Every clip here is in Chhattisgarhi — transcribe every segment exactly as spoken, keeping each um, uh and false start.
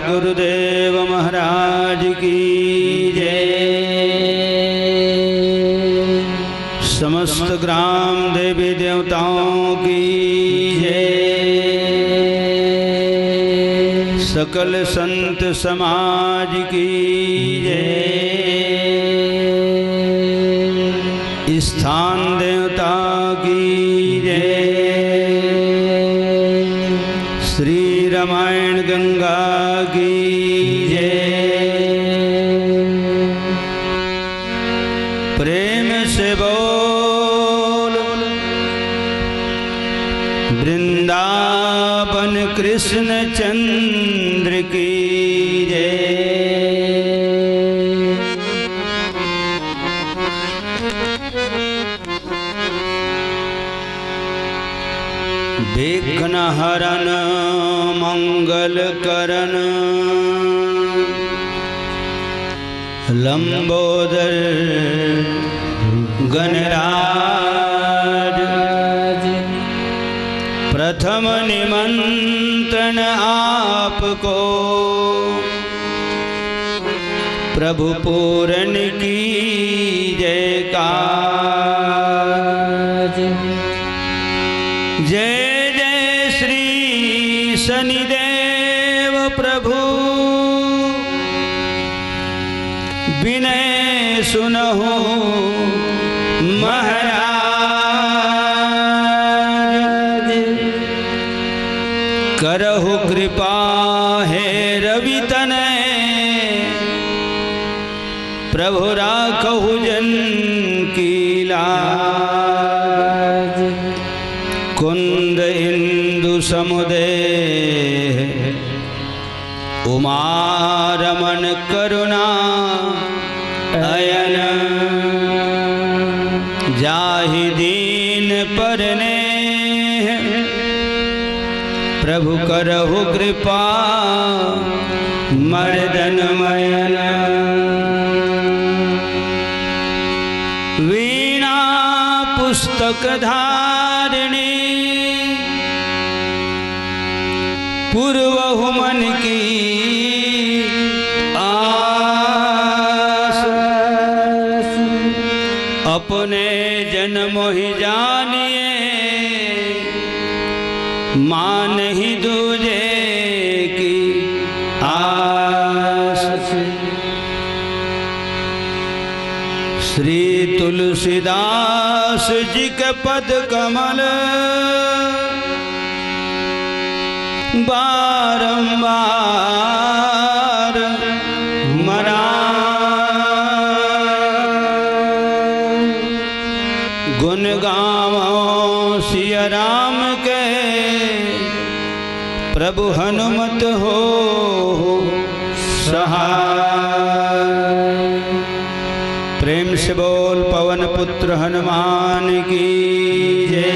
गुरुदेव महाराज की जय। समस्त ग्राम देवी देवताओं की जय। सकल संत समाज की जय। स्थान देवता की जय। श्री रामायण गंगा की जय। प्रेम से बोल वृंदावन कृष्ण चंद्र की जय। विघ्न हरण मंगल करण लंबोदर गणराज। प्रथम निमंत्रण आपको प्रभु पूरन की जयकार। जय जय श्री शनिदेव प्रभु। विनय सुनहु महाराज। करहु कृपा हे रवि तनय। प्रभु राखहु जन की लाज। कुंद इंदु समुदेह उमा रमन करुणा अयन। जाहि दीन पर नेह प्रभु करहु कृपा मर्दन मयन। वीणा पुस्तक धारिणी पुरवहु मन की आस। अपने जन मोहि जानिए मानहि दूजे की आस। श्री तुलसीदास जी के पद कमल बारंबार मना। गुण गावो सिया राम के प्रभु हनुमत हो सहाय। प्रेम से बोल पवन पुत्र हनुमान की जय।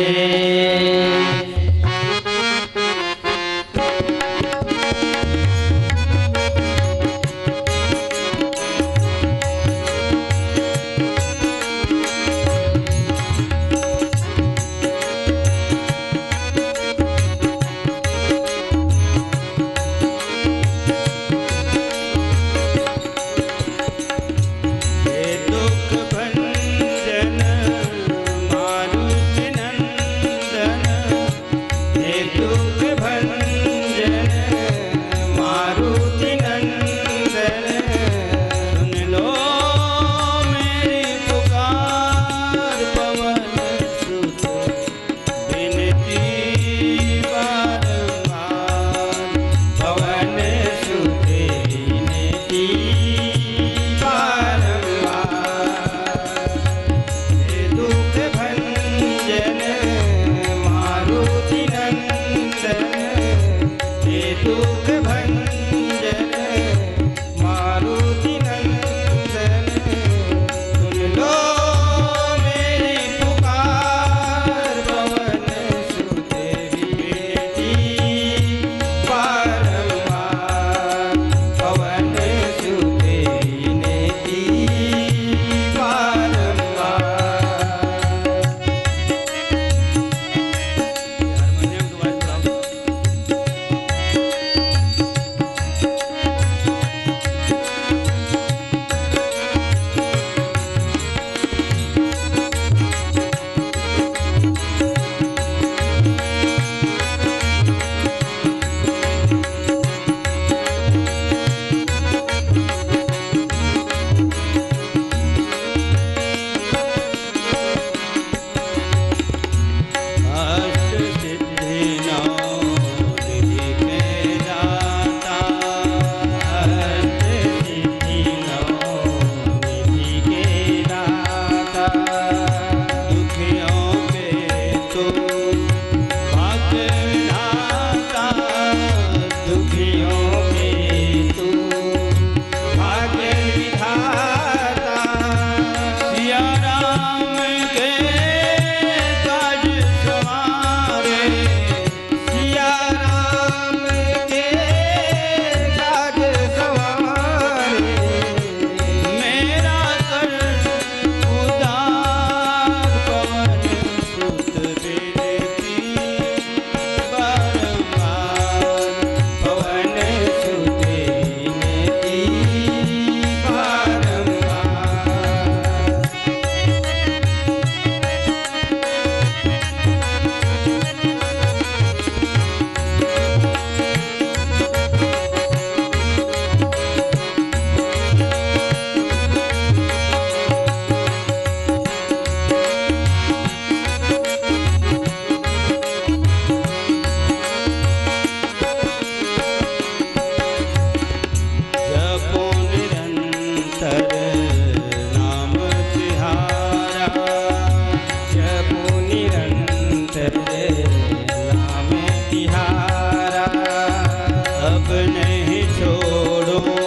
अब नहीं छोड़ूं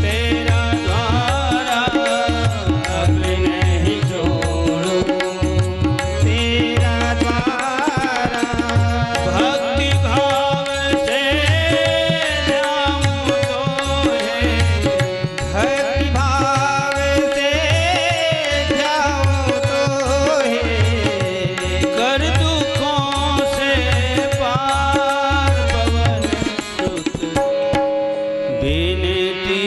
तेरा द्वारा, अब नहीं छोड़ूं तेरा द्वारा। भक्ति भाव से ध्याऊं तो है, भक्ति भाव से ध्याऊं तो है, कर दुखों से पार पवन सुत। विनती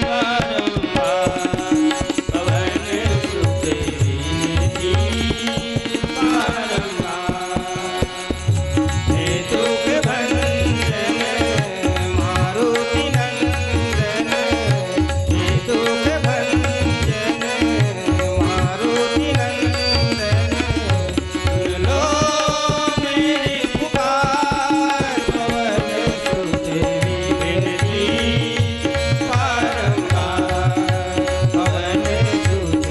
बारंबार पवन सुत, विनती बारंबार। हे दुख भंजन मारुति नंदन, हे दुख भंजन मारुति नंदन, सुन लो मेरी पुकार, पवन सुत विनती बारंबार, पवन सुत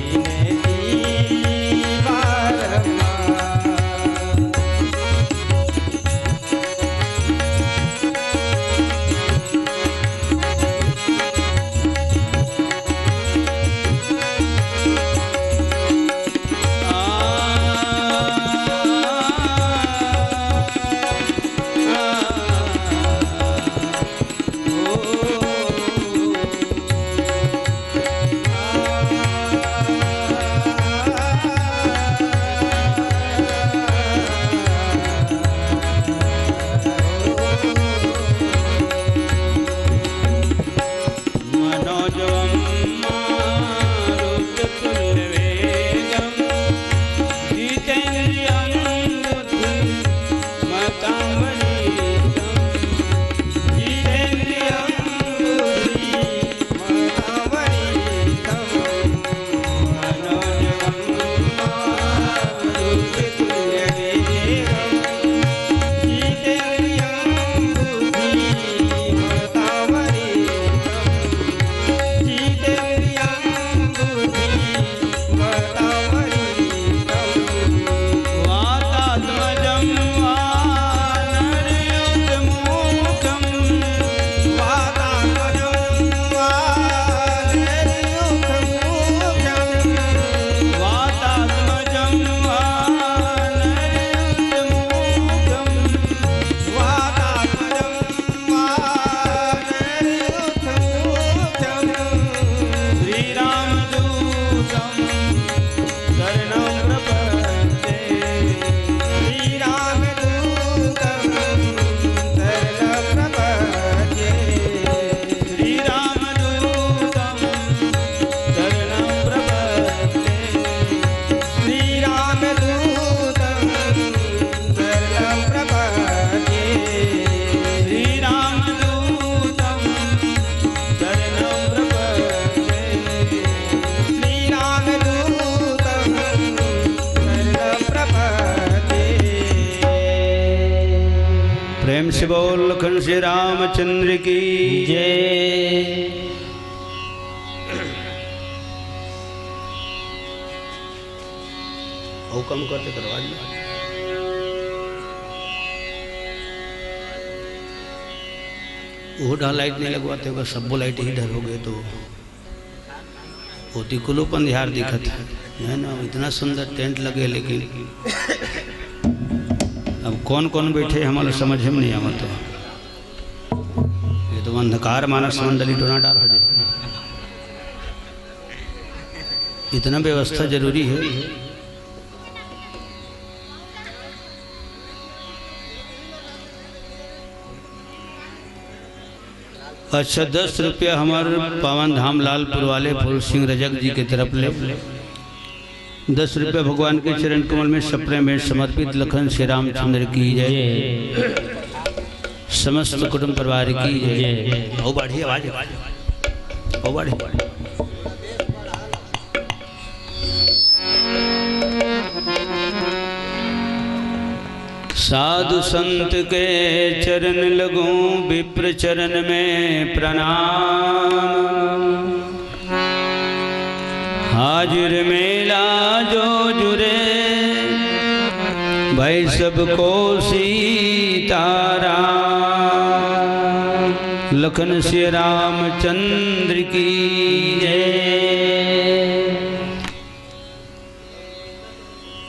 विनती बारंबार। मनोजवं मारुततुल्यवेगं जितेन्द्रियं बुद्धिमतां वरिष्ठं, जितेन्द्रियं बुद्धिमतां वरिष्ठं, मनोजवं मारुततुल्यवेगं जितेन्द्रियं बुद्धिमतां वरिष्ठं, जितेन्द्रियं बुद्धिमतां वरिष्ठं, वातात्मजं वानरयूथमुख्यं, वातात्मजं वानरयूथमुख्यं, वातात्मजं वानरयूथमुख्यं, वातात्मजं वानरयूथमुख्यं, श्रीरामदूतं शरणं प्रपद्ये, श्रीरामदूतं शरणं प्रपद्ये, श्रीरामदूतं शरणं प्रपद्ये, श्रीरामदूतं शरणं प्रपद्ये, श्रीरामदूतं शरणं प्रपद्ये, श्रीरामदूतं शरणं प्रपद्ये। प्रेम से बोल लखन श्री रामचंद्र की जय। अउ कम करते करवा दी। वो डहा लाइट नहीं लगवाते होगा, सबो लाइट ही डर हो गए तो ओती कुलो पंधियार दिखत है, है ना? इतना सुंदर टेंट लगे, लेकिन अब कौन कौन बैठे, हमला समझ में नहीं आवत। ये तो अंधकार मानस मंडली टोना डार हो जाए। इतना व्यवस्था जरूरी है। अच्छा, दस रुपया हमर पावन धाम लालपुर वाले फूल सिंह रजक जी के तरफ ले दस रुपया भगवान के चरण कमल में सप्रेम में समर्पित लखन श्री रामचंद्र की जय। समस्त कुटुंब परिवार की जय। बहुत बढ़िया आवाज है। बहुत बढ़िया। साधु संत के चरण लगूं, विप्र चरण में प्रणाम। हाजिर मेला जो जुरे, भाई सबको सीताराम। लखन श्री रामचंद्र की जय।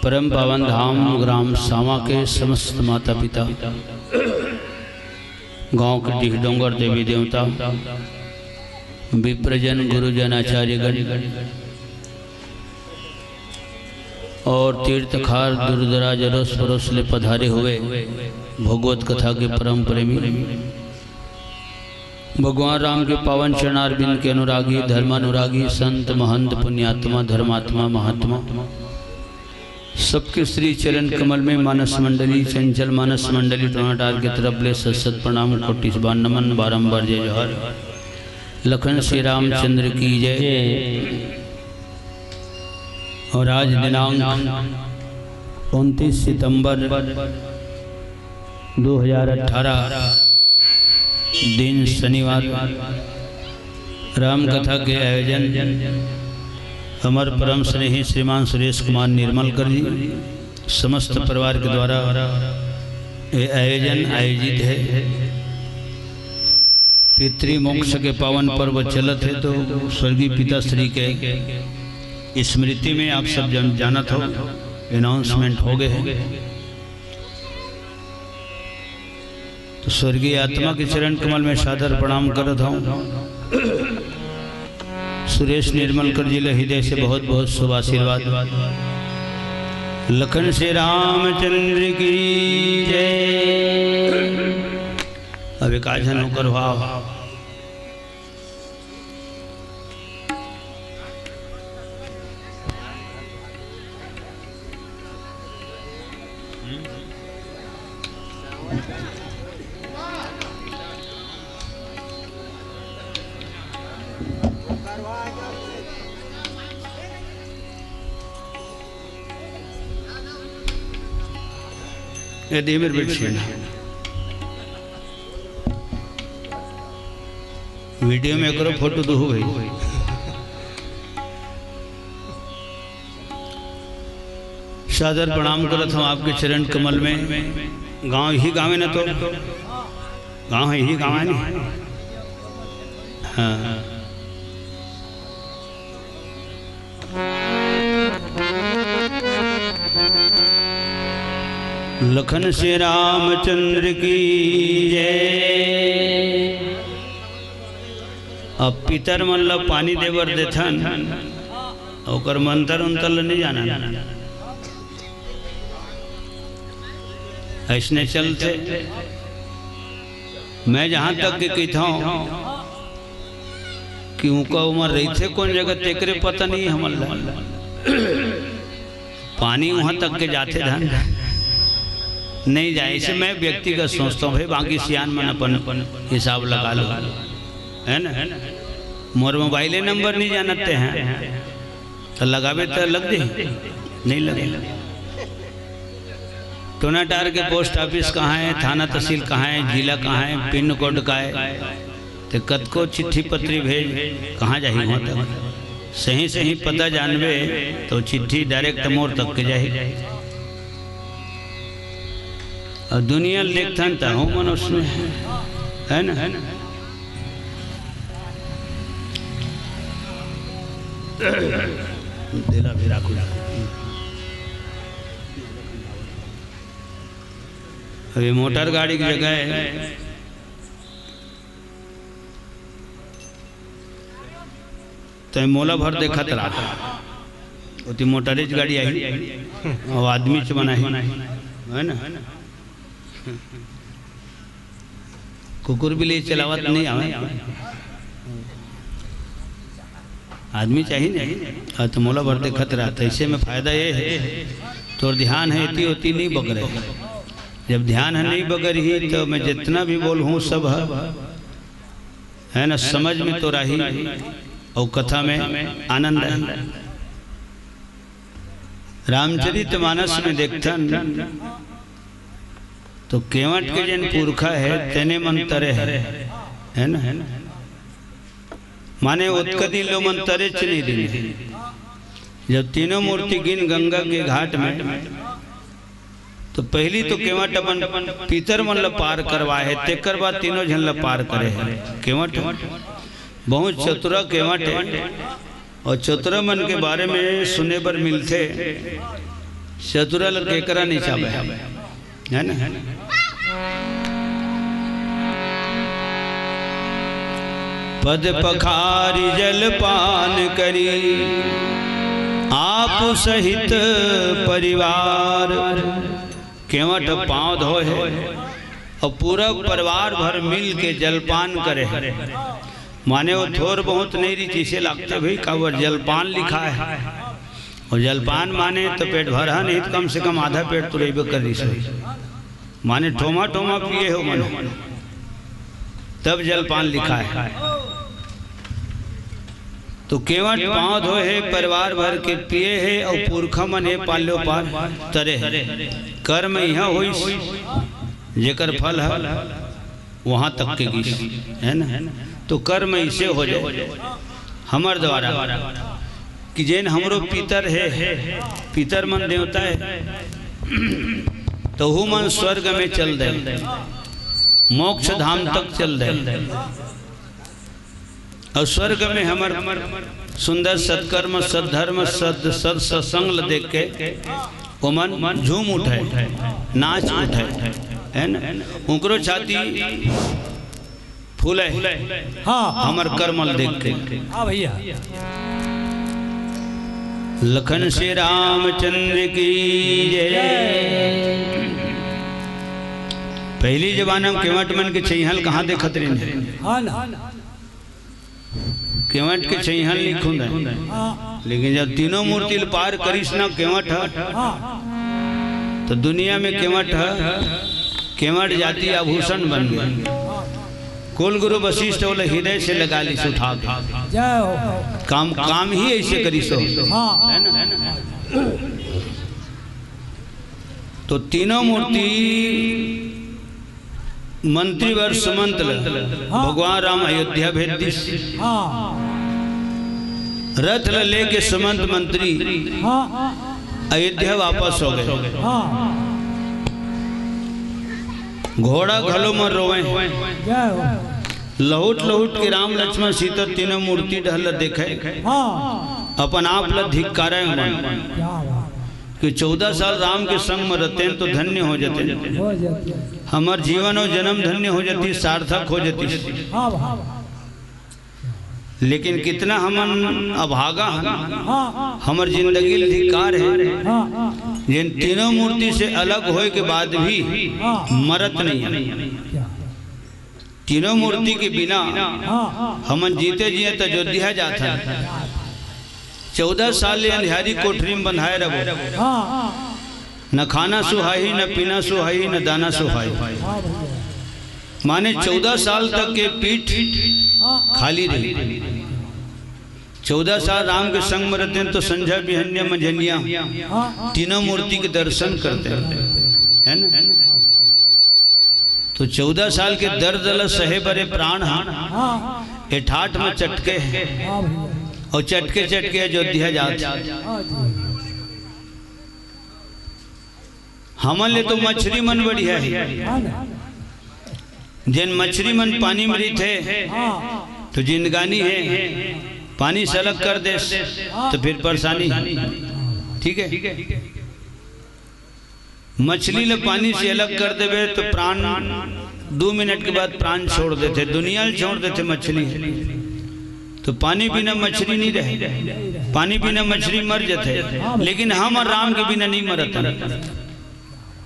परम पावन धाम ग्राम सावा के समस्त माता पिता, गांव के डीह डोंगर देवी देवता, विप्रजन गुरुजन आचार्यगण और तीर्थखार दूर दराज अड़ोस पड़ोस ले पधारे हुए भगवत कथा के परम प्रेमी भगवान राम के पावन चरणारविंद के अनुरागी, धर्मानुरागी, संत, महंत, पुण्यात्मा, धर्मात्मा, महात्मा, सबके श्री चरण कमल में मानस मंडली, चंचल मानस मंडली टोनाटार के तरफ ले सत सत प्रणाम, कोटि बार नमन, बारंबार जय जोहार। लखन श्री रामचंद्र की जय। और आज दिनांक उनतीस सितंबर दो हज़ार अठारह, दिन शनिवार, राम कथा के आयोजन हमारे परम स्नेही श्रीमान सुरेश कुमार निर्मलकर जी समस्त परिवार के द्वारा ये आयोजन आयोजित है। पितृमोक्ष के पावन पर्व चलत है, तो स्वर्गीय पिताश्री के स्मृति में आप सब जन जानत हो, अनाउंसमेंट हो गए हैं। तो स्वर्गीय आत्मा के चरण कमल में सादर प्रणाम करत हूँ। सुरेश निर्मलकर जी ले हृदय से बहुत बहुत शुभ आशीर्वाद। लखन श्री रामचंद्र की जय। अब एक आसन होकर भाव। ये दे मेरे बेटे ना। वीडियो में करो, फोटो तो हो भाई। सादर प्रणाम करत हूँ आपके चरण कमल में। गांव ही गांव है ना, तो गांव है, ही गांव है ना। हाँ। लखन श्री रामचंद्र की जय। अब पितर मन ल पानी देबर देथन, ओकर मंतर उंतर ल नहीं जाना। ऐसने चलते। मैं जहां तक के कहता हूं कि उनका उम्र रही थे कौन जगह, तेकरे पता नहीं हमन ला। पानी वहां तक के जाथे धन नहीं जाए, इसे मैं व्यक्तिगत सोचता हूँ भाई। बाकी सियान मन अपन हिसाब लगा लो, है ना? मोर मोबाइले नंबर नहीं जानते हैं, तो लगावे तो लग दे, नहीं लगे। टोनाटार के पोस्ट ऑफिस कहाँ है, थाना तहसील कहाँ है, जिला कहाँ है, पिन कोड का है, ते कतको चिट्ठी पत्री भेज, कहाँ जाही वहाँ तक? सही सही पता जानबे तो चिट्ठी डायरेक्ट मोर तक के जाही। और दुनिया ल देखथन त हूँ मनुष्य में है, है ना? देला भी राखू। अभी मोटर गाड़ी की जगह है, तै मोला भर देखत रहा। ओती मोटरेज गाड़ी आई, अउ आदमी च बनाही, है ना? कुकुर बिल्ली चलावत नहीं आवे, आदमी चाहिए नहीं। आ तो मोला भर देखत रहा, तो ऐसे में फायदा ये है, तोर ध्यान है इतनी होती नहीं बगरे। जब ध्यान है नहीं बगर ही, तो मैं जितना भी बोलूँ सब है, है ना, समझ में तो रही और कथा में आनंद है। रामचरित मानस में देखथन तो केवट के जन पुरखा है, तेने मन तरे है, है ना? माने ओतका दिन लो मन तरे च नहीं दिन। जब तीनों मूर्ति गिन गंगा के घाट में, तो पहिली तो केवट अपन पितर मन ल पार करवाए हे, तेकर बाद तीनों झन ल पार करे हे। केवट बहुत चतुरा केवट हे, अउ चतुरा मन के बारे में सुने बर मिलथे, चतुरा ल केकरा नइ चाबे, हे ना? पद पखारि जलपान करी, आप सहित परिवार। केवट पांव धोए हे अउ पूरा परिवार भर मिल के जलपान करे हे। माने वो थोर बहुत नइ रही, जइसे लागथे भाई, काबर जलपान लिखाए हे। अउ जलपान माने तो पेट भरहा नहीं, तो कम से कम आधा पेट तो रहिबे कर रही। माने ठोमा ठोमा पिए हे मन, तब जलपान लिखाए हे। तो केवट पांव धोए हे, परिवार भर के पिए हे, अउ पुरखा मन हे पाल्यो पार तरे हे। कर्म इहां होइस, जेकर फल हे वहां तक के गिस, हे ना? तो कर्म इसे हो जाए हमर द्वारा कि जेन हमरो पितर हे, पितर मन देवता हे, तो हु मन स्वर्ग में चल दे, मोक्ष धाम तक चल दे। अउ स्वर्ग में हमर सुंदर सत्कर्म, सद्धर्म, सद सद सत्संग ल देख के ओमन झूम उठे, नाच उठे, हे ना? उनकरो छाती फूले हाँ। हमर कर्म ल देख के। हाँ भैया। लखन श्री रामचंद्र की जय। पहिली जमाना में केवट मन के छइहां ल कहाँ देखत रहिन? हाँ ना। केवट के छइहां ल नइ खुंदय। हाँ। लेकिन जब तीनों मूर्ति ल पार करिस ना केवट ह, हाँ। तो दुनिया में केवट ह, केवट जाति आभूषण बन गे। कुल गुरु वशिष्ठ ओला हृदय से लगा लिस उठा के। जय हो। काम, काम ही ऐसे करिस हो। हाँ। हे ना? तो तीनों मूर्ति मंत्री बर सुमंत ल हाँ। भगवान राम अयोध्या भेज दिस। हाँ। रथ ल लेके सुमंत मंत्री हाँ। अयोध्या वापस हो गे। हाँ। घोड़ा घलो मन रोवय। जय हो। लहुट लहुट के राम लक्ष्मण सीता तीनों मूर्ति डहर ल देखय। हाँ। अपन आप ल धिक्कारय मन। क्या बात। कि चौदह साल राम के संग में रहतेन तो धन्य हो जाते। हो जाते। हमर जीवन अउ जन्म धन्य हो जाती, सार्थक हो जाती। हाँ भाई। लेकिन कितना हमन अभागा हन। हाँ। हमर जिंदगी ल धिक्कार हे। हाँ। जेन तीनों मूर्ति से अलग होए के बाद भी हाँ। मरत नहीं हे। क्या? तीनों मूर्ति के बिना हाँ। हमन जीते जिए त अयोध्या जात हन। चौदह साल ले अंधियारी कोठरी में बंधाए रहो। हाँ। न खाना सुहाई, न पीना सुहाई, न दाना सुहाई। हाँ भैया। माने चौदह साल तक के पीठ हाँ। खाली रही। चौदह साल राम के संग में रहते हैं तो संझा बिहनिया मंझनिया हाँ। तीनों मूर्ति के दर्शन करते हैं, हे ना? तो चौदह साल के दर्द ल सहे बरे प्राण ह हाँ। ए ठाठ म चटके हे हाँ भैया। अउ चटके चटके अयोध्या जात हे। हाँ जी। हमन ले तो मछरी मन बढ़िया हे। हाँ ना। जेन मछरी मन पानी में रहिथे हाँ। तो जिंदगानी हे, पानी से अलग कर देस तो फिर परेशानी हे। ठीक हे। मछली ल पानी से अलग कर देबे तो प्राण दू मिनट के बाद प्राण छोड़ देथे, दुनिया ल छोड़ देथे मछली। तो पानी बिना मछली नहीं रहे, पानी बिना मछली मर जाथे, लेकिन हम राम के बिना नहीं मरत।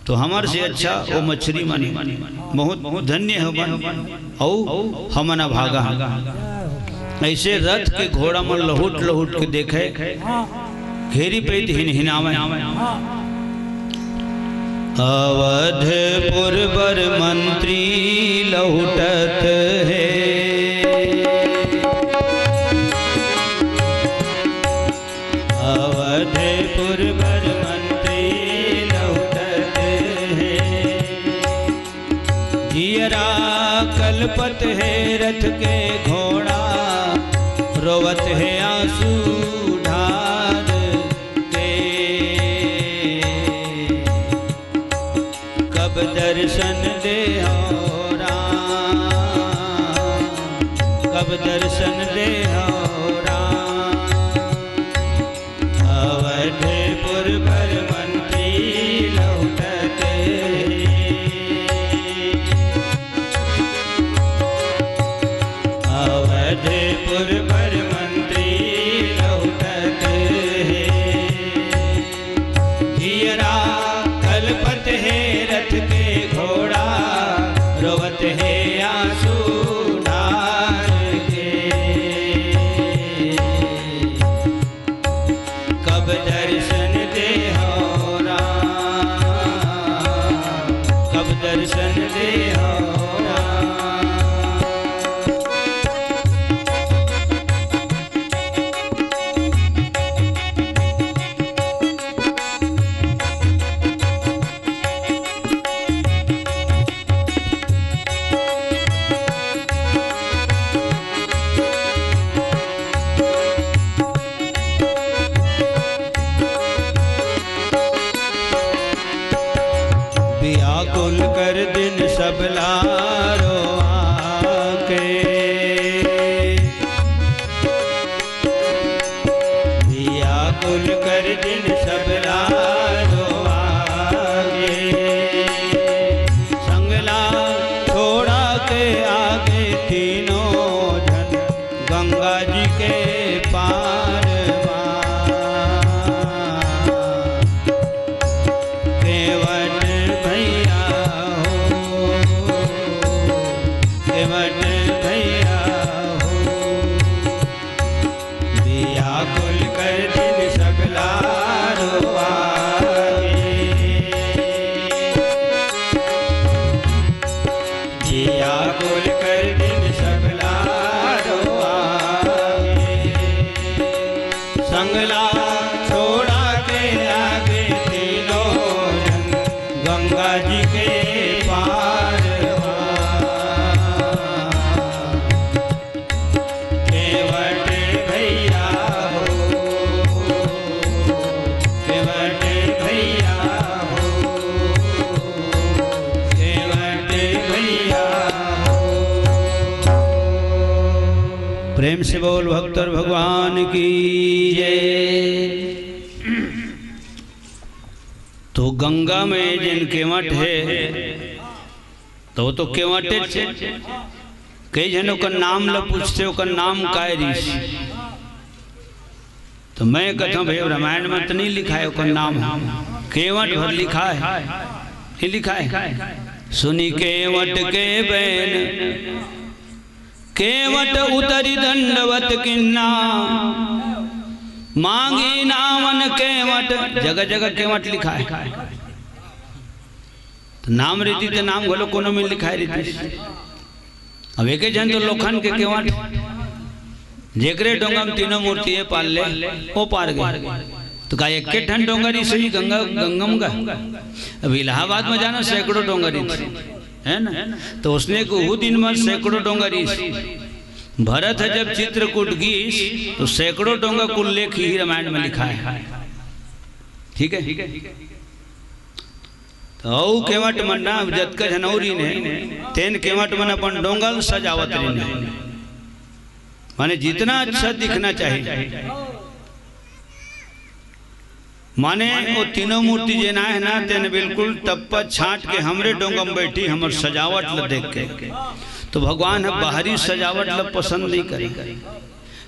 तो हमर से अच्छा वो मछली मन हे। बहुत धन्य हे मन। अउ हमन अभागा हन। ऐसे रथ के घोड़ा मन लहुट लहुट के देखे, घेरी पइत हिनहिनावय। अवधपुर बर मंत्री लहुटत हे। अवधपुर बर मंत्री लहुटत हे। जियरा कलपत हे रथ के घोड़ा, रोवत हे आंसू ढार के। दर्शन देहौ राम। अवधपुर बर मंत्री लौटत हे। अवधपुर बर मंत्री लौटत हे। जियरा कलपत हे रथ के घोड़ा, रोवत हे आंसू ढार के। कब दर्शन देहौ राम, कब दर्शन देहौ राम। व्याकुल कर दिन सबला रोआ के। व्याकुल कर दिन सबला रोआ के। संगला छोड़ा के आगे तीनों झन गंगा जी के पार मा। केवट भैया हो, केवट भैया हो। व्याकुल कर दिन सबला रोआ गे। व्याकुल कर दिन सबला रोआ गे। संगला छोड़ा के आगे तीनों झन गंगा जी के पार मा। केवट भैया हो, केवट भैया हो, केवट भैया हो। प्रेम से बोल भक्तर भगवान की जय। तो गंगा में जेन केवट हे, तो वो तो केवटेच हे। कई झन ओकर नाम ल पूछथे, ओकर नाम काय रिहिस? तो मैं कहथंव, भई, रामायण में तो नहीं लिखाय ओकर नाम ह, केवट भर लिखाय, नहीं लिखाय। सुनि केवट के बैन, केवट उतरि दंडवत कीन्हा, मांगी नावन केवट, जगह जगह केवट लिखाय। तो नाम रहितिस त नाम घलो कोनो में लिखाय रहितिस। अब एके झन तो लोखन के केवट, जेकरे डोंगा में तीनों मूर्ति हे पार ले, ओ पार गे। तो का एके ठन डोंगा रिहिस होही गंगा, गंगम का? अब इलाहाबाद में जाना सैकड़ों डोंगा रिहिस, हे ना? तो ओसने के उहू दिन में सैकड़ों डोंगा रिहिस। भरत ह जब चित्रकूट गिस, तो सैकड़ों डोंगा कुल लेख ही रामायण में लिखाय हे। ठीक हे? तो अउ केवट मन ना, जतका झन अउ रिहिन हे, तेन केवट मन अपन डोंगा ल सजावत रिहिन हे। माने जितना अच्छा दिखना चाहिए। माने वो तीनों मूर्ति जेन आय हे ना, तेन बिल्कुल टप्पा छांट के हमरे डोंगा में बइठिस, हमर सजावट ल देख के। तो भगवान ह बाहरी सजावट ल पसंद नहीं करे।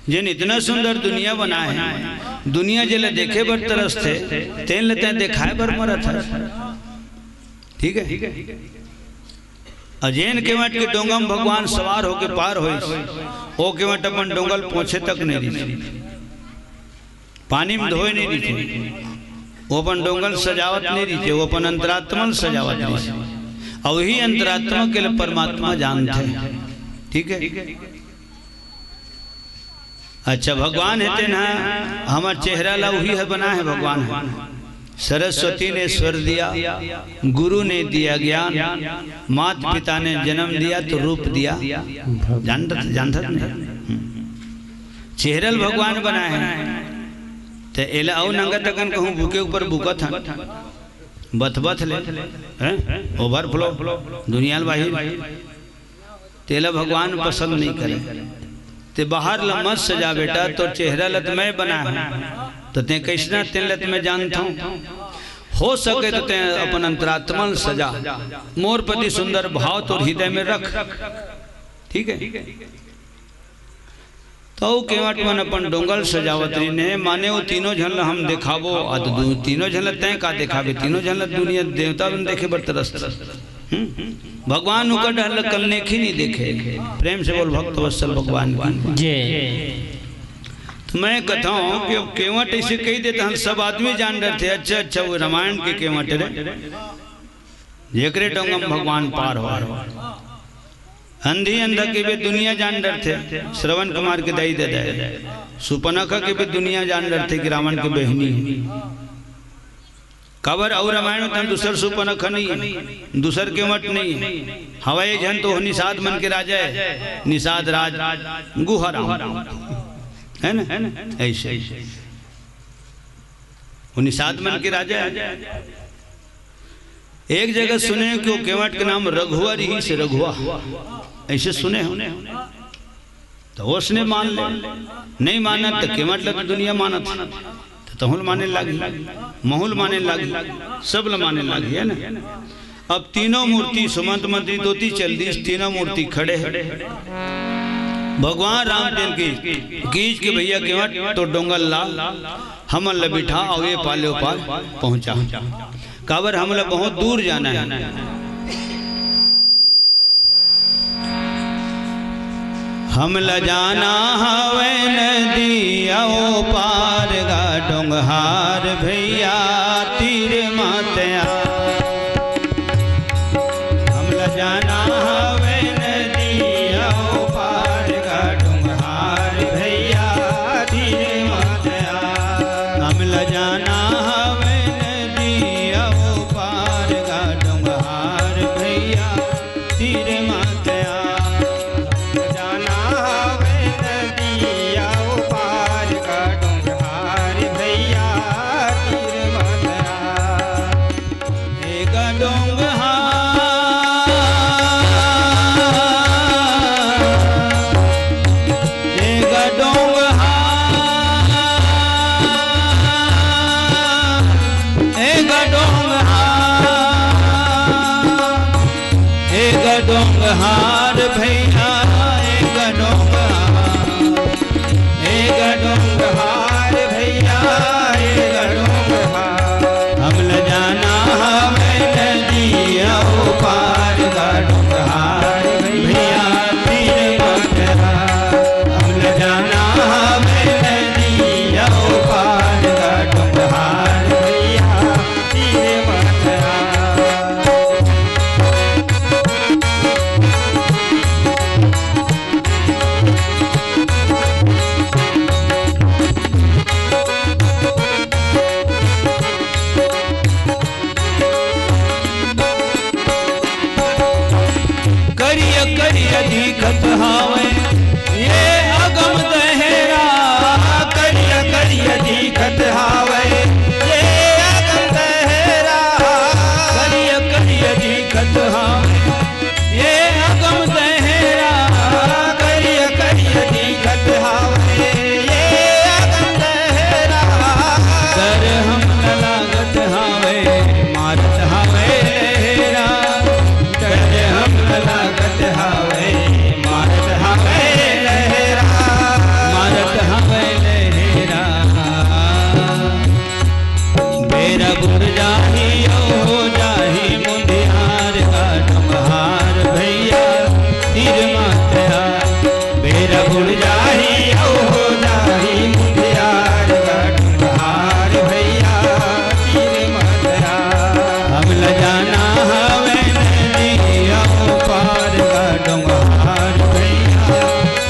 जेन इतना सुंदर दुनिया बनाय हे, दुनिया जेला देखे बर तरसथे, तेन ल तैं देखाय बर मरत हस। ठीक हे? अउ जेन केवट के डोंगा में भगवान सवार होके पार होइस, ओ केवट अपन डोंगा ल पोंछे तक नहीं रिहिस, पानी में धोय नहीं रिहिस, वो अपन डोंगा ल सजावत नहीं रिहिस, वो अपन अंतरात्मा ल सजावत रिहिस। अउ वही अंतरात्मा के ल परमात्मा जानथे। ठीक हे? अच्छा, भगवान हे तेन ह, हमर चेहरा ला उही ह बनाय हे भगवान ह। सरस्वती ने स्वर दिया, गुरु ने दिया ज्ञान, मात पिता ने जन्म दिया तो रूप दिया। जानत, जानत नहीं? हम्म। चेहरा ल भगवान बनाय हे, त एला अउ नंगा तकन कहूं भूखे ऊपर बुकत हन, बथबथ ले, हैं? Overflow, दुनिया ल बाहिर। तेला भगवान पसंद नहीं करे। ते बाहर ल मत सजा बेटा, तोर चेहरा ल त मैं बनाए हंव, त ते कइसना तेन ल त मैं जानथंव। हो सके त ते अपन अंतरात्मा ल सजा, मोर प्रति सुंदर भाव तोर हृदय में रख। ठीक है, त ओ केवट मन अपन डोंगा ल सजावत रहिन हे, माने ओ तीनों झन ल हम देखाबो, अउ दू, तीनों झन ल तैं का देखाबे, तीनों झन ल दुनिया देवता मन देखे बर तरसथे। हम्म? भगवान ओकर डहर ल कनलेखी नइ देखे। प्रेम से बोल भक्त वत्सल भगवान की। जय। त मैं कथंव कि अब केवट अइसे कहि देथे, हम सब आदमी जान डरथे, अच्छा, अच्छा, ओ रामायण के केवट रे, जेकरे डोंगा म भगवान पार होय। अंधी अंधा के भी दुनिया जान डरथे, श्रवण कुमार के दाई ददा हे। सुपनखा के भी दुनिया जान डरथे कि रावण के बहिनी हे। काबर अउ रामायण में तहन दूसर सुपनखा नइ हे, दूसर केवट नइ हे। हवय झन तो निषाद मन के राजा हे, निषाद राज गुहा राम, हे ना? अइसे ओ निषाद मन के राजा हे। एक जगह सुने हंव कि ओ केवट के नाम रघुआ रिहिस, रघुआ, अइसे सुने हंव। त ओसने मान ले, नइ मानत त केवट ल त दुनिया मानत हे, त तहूं ल माने लागही, महूं ल माने लागही, सब ल माने लागही, हे ना? अब तीनों मूर्ति, सुमंत मंत्री दोती चल दिस, तीनों मूर्ति खड़े हे। भगवान राम तेन की कीज के भइया केवट तोर डोंगा ल ला, हमन ल बिठा अउ ए पार ले ओ पार पहुंचा, काबर हमन ल बहुत दूर जाना हे। हमला जाना हवय नदिया ओ पार गा डोंगहार भइया तीर मत आ। हमला जाना हवय नदिया ओ पार गा डोंगहार भइया तीर मत आ। हमला जाना हवय नदिया ओ पार गा डोंगहार भइया तीर मत आ। जाना हवय नदिया ओ पार का डोंगहार भइया तीर मत आ। हे गा डोंगहार, हे गा डोंगहार, हे गा डोंगहार, हे गा डोंगहार भइया, हे गा डोंगहार, हे गा डोंगहार भइया, हे गा डोंगहार। हमला जाना हवय नदिया ओ पार गा डोंगहार भइया तीर मत आ। हमला जाना हवय नदिया ओ पार गा डोंगहार भइया तीर मत आ। करिया करिया दिखत हावय ये अगम दहेरा, करिया करिया दिखत हावय ये अगम दहेरा, करिया करिया दिखत हावय ये अगम दहेरा, करिया करिया दिखत हावय ये अगम दहेरा। डर हमला लागत हावय, मारत हावय लहेरा। डर हमला लागत हावय, मारत हावय लहेरा, मारत हावय लहेरा। बेरा बुड़ जाही अउ हो जाही मुंधियार गा डोंगहार भइया तीर मत आ। बेरा बुड़ जाही अउ हो जाही मुंधियार गा डोंगहार भइया तीर मत आ। हमला जाना हवय नदिया ओ पार गा डोंगहार भइया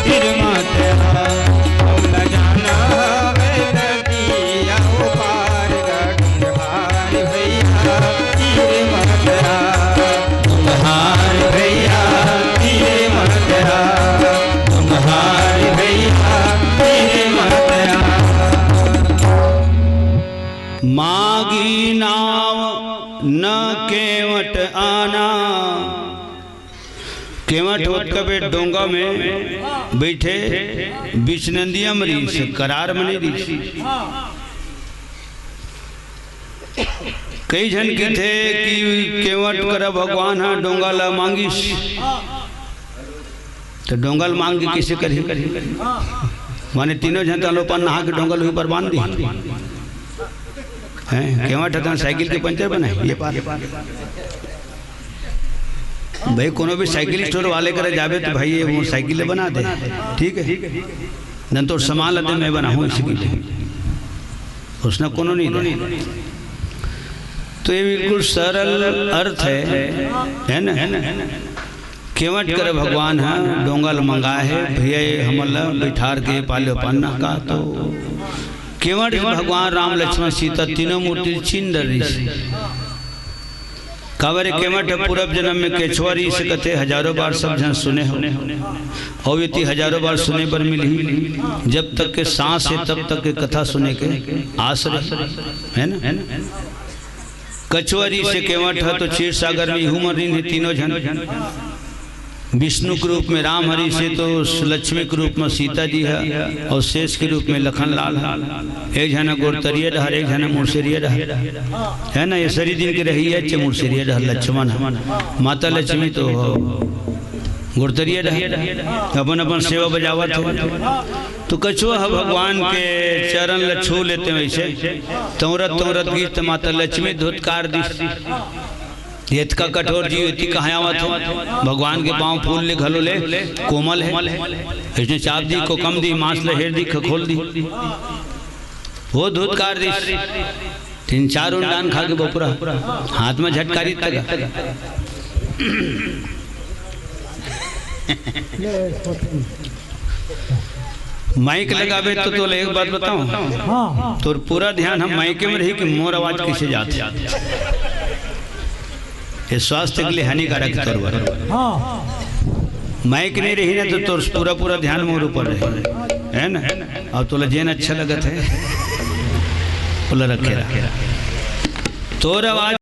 तीर मत आ। हमला जाना हवय नदिया ओ पार गा डोंगहार भइया तीर मत आ। डोंगहार भइया तीर मत आ। डोंगहार कबे डोंगा में बइठे, बीच नंदिया म रहिस, करार म नइ रहिस। कई झन कहिथे कि केवट करा भगवान ह डोंगा ल मांगिस, त डोंगा ल मांग के कइसे करही? माने तीनों झन त लोपा नहा के डोंगा ल उही पार बांध दिही। हैं, केवट ह त साइकिल के पंचर बनाही, ये पार। भाई, कोनो भी साइकिल स्टोर वाले करा जाबे त भाई, ये मोर साइकिल ल बना दे, ठीक है, नइ तोर सामान ला दे, मैं बनाहूँ इसकी। उसने कोनो नइ दे। तो ये बिल्कुल सरल अर्थ है, है ना? केवट करा भगवान ह डोंगा ल मंगाय हे, भइया, ये हमन ला बइठार के पाले अपन ना का। तो केवट भगवान राम, लक्ष्मण, सीता तीनों मूर्ति ल चीन डरिस। काबर केवट ह पूरब जनम में केछवा रहिस कथे, हजारों बार सब झन सुने हो, अउ एती हजारों बार सुने बर मिलही। जब तक के सांस हे, तब तक के कथा सुने के आस रहे, है ना? कछवा रहिस केवट ह तो क्षीर सागर में इहू मन रहिन हे तीनों झन। विष्णु के रूप में राम ह रहिस हे, तो लक्ष्मी के रूप में सीता जी ह, अउ शेष के रूप में लखन लाल ह। एक झन ह गोरतरिया डहर, एक झन ह मुरसेरिया डहर, है ना? ये सरी दिन के रहिया चे मुरसेरिया डहर लक्ष्मण ह। माता लक्ष्मी तो गोरतरिया डहर अपन अपन सेवा बजावत हे। तो कछवा ह भगवान के चरण ल छू लेते वइसे तौरत तौरत गिस त माता लक्ष्मी धुतकार दिस। ये एतका कठोर जीव एती कहाँ आवत हे? भगवान के पाँव फूल ले घलो ले कोमल हे। अइसने चाप दी, कोकम दी, मांस ल हेर दी, खखोल दी। वो धुतकार दिस। तीन चार उंडान खा के बपुरा हाथ में झटकारी तगा। माइक लगाबे तो तोला एक बात बताऊं, हाँ। तोर पूरा ध्यान हम माइके में रही कि मोर आवाज कइसे जात हे। ये स्वास्थ्य के लिए हानिकारक हे तोर बर। हाँ। माइक नइ रही ना तो तोर पूरा पूरा ध्यान मोर ऊपर रही, है ना? अउ तोला जेन अच्छा लगत हे, ओला रखे रह। तोर आवाज